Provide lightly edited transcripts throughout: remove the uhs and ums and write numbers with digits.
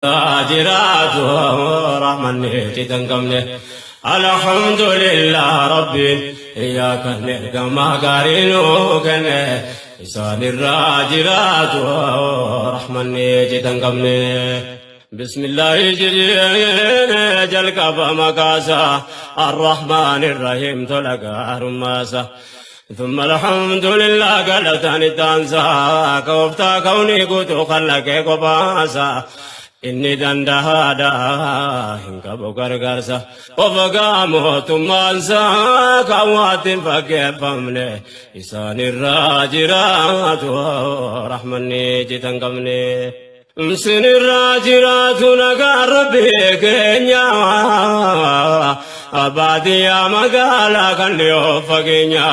Jiraatu rahmanni citan qabne. Alhamdulillah rabbiin iyyaa kan ergamaa gaarii nuu kenne isaan irraa jiraatu rahmanni citan qabne. Bismillaahi jedhee jalqaba maqaasa arrahmaan irrahiim tola gaarummaasa. ثم الحمد لله قالتان الدانسا كوفتا كوني قوتو خلقه قباسا inni danda'aadha hin qabu gargaarsa of mootummaansaa kan waatti hin fakkeeffamne isaan irraa jiraatu rahmanni citan qabne. Sinirraa jiraatu nagaan rabbi keenya baadiyyaa magaalaa kan dhiyoo fageenya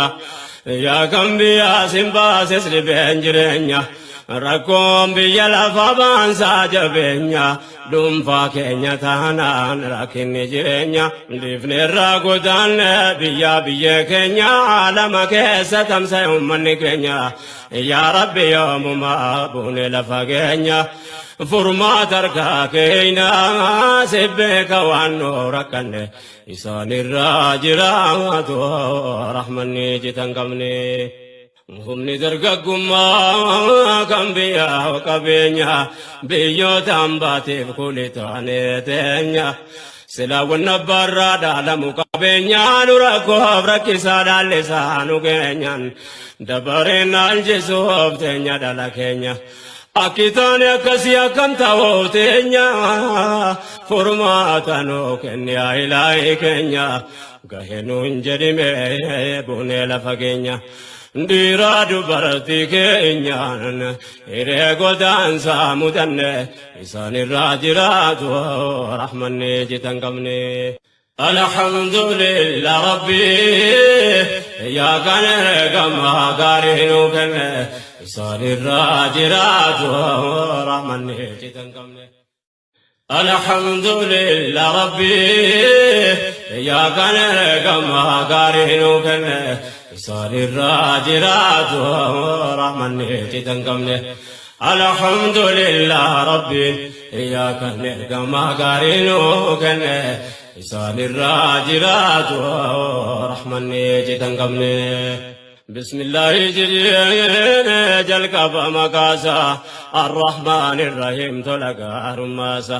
yaa kan biyyaa sin baases dhibeen jireenya. Rakkoon biyya lafa baansaa jabeenya dhuunfaa keenya taanaan rakkinni jireenya dhiifneerraa godaanne biyya biyya keenya alama keessa tamsa'e uummanni keenya yaa rabbi yoomumaa buune lafa keenya furmaata harkaa keenya si beeka waan nu rakkanne isaan irraa jiraatu rahmanni citan qabne. Humni dargaggummaa kan biyyaa qabeenya biyyoota hambaatiif kuli taanee teenya. Silaawwan abbaarraa dhaalamu qabeenya nu rakkoof rakkisaa dhaallisaa nu keenyan dabareen alchisuuf teenya dhala keenya. Akki taane akkasii akkam ta'uuf teenya furmaata nuu kenni yaa ilaahi keenya gahee nuun jedhime buunee lafa keenya. Dhiiraa dubartii keenyaan hiree godaansaa mudanne isaan irraa jiraatu rahmanni citan qabne. Alhamdulillah rabbi yaa kan ergamaa gaarii nuu kenne isaan irraa jiraatu rahmanni citan qabne. Alhamdulillah rabbi yaa kan ergamaa gaarii nuu kenne isaan irraa jiraatu rahmanni citan qabne. Alhamdulillah rabbiin iyyaa kan ergamaa gaarii nuu kenne isaan irraa jiraatu rahmanni citan qabne. Bismillaahi jedhee jalqaba maqaasa arrahmaan irrahiim tola gaarummaasa.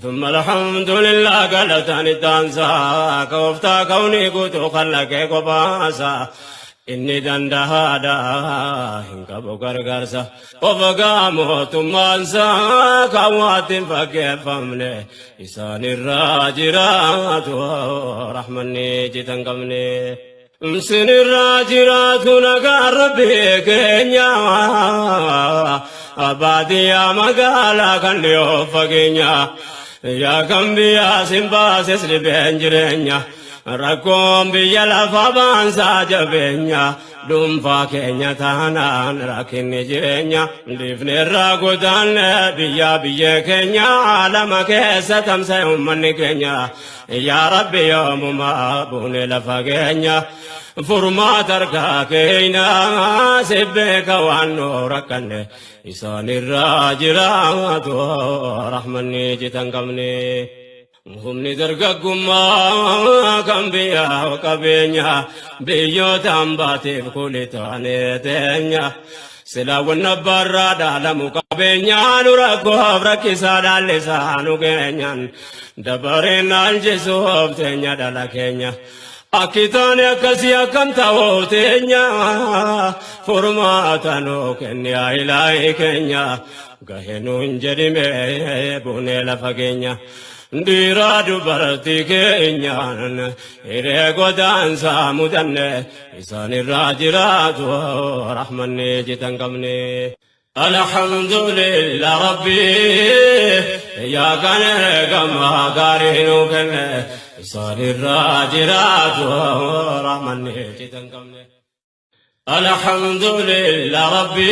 ثم الحمد لله قالتان الدانسا كوفتا كوني قوتو خلقه قباسا inni danda'aadha hin qabu gargaarsa of mootummaansaa kan waatti hin fakkeeffamne isaan irraa jiraatu rahmanni citan qabne. Sinirraa jiraatu nagaan rabbi keenya baadiyyaa magaalaa kan dhiyoo fageenya yaa kan biyyaa sin baases dhibeen jireenya. Rakkoon biyya lafa baansaa jabeenya dhuunfaa keenya taanaan rakkinni jireenya dhiifneerraa godaanne biyya biyya keenya alama keessa tamsa'e uummanni keenya yaa rabbi yoomumaa buune lafa keenya furmaata harkaa keenya si beeka waan nu rakkanne isaan irraa jiraatu rahmanni citan qabne. Humni dargaggummaa kan biyyaa qabeenya biyyoota hambaatiif kuli taanee teenya. Silaawwan abbaarraa dhaalamu qabeenya nu rakkoof rakkisaa dhaallisaa nu keenyan dabareen alchisuuf teenya dhala keenya. Akki taane akkasii akkam ta'uuf teenya furmaata nuu kenni yaa ilaahi keenya gahee nuun jedhime buunee lafa keenya. Dhiiraa dubartii keenyaan hiree godaansaa mudanne isaan irraa jiraatu rahmanni citan qabne. Alhamdulillah rabbi yaa kan ergamaa gaarii nuu kenne isaan irraa jiraatu rahmanni citan qabne. Alhamdulillah rabbi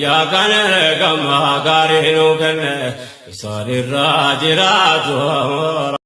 yaa kan ergamaa gaarii nuu kenne isaan irraa jiraatu.